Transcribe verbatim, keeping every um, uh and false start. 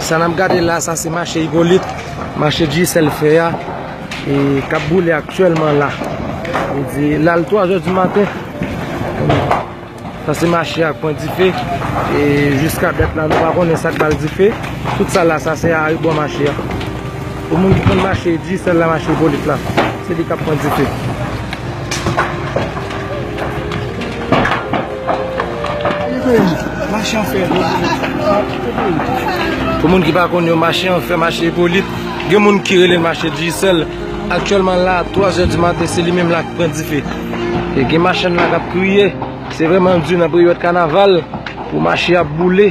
Sa n ap gade la, sa se mache Ipolit, mache Digicel fè a, e k ap boule aktyèlman la. Li di l al twa zè di maten. Sa se mache a k pran dife. E jiska dat la, nou pa konnen sa k ba l dife. Tout sa la, sa se arebò mache a. Pou moun ki konn mache Digicel la, mache Ipolit la, se li k ap pran dife. Pou moun ki pa konn yo, mache an fè, mache Ipolit. Gen moun ki rele l mache Digicel. Aktyèlman la, twa zè di maten, se li menm la k pran dife. E gen machann la k ap kriye. Se vrèman di nan peryòd kanaval pou mache ap boule.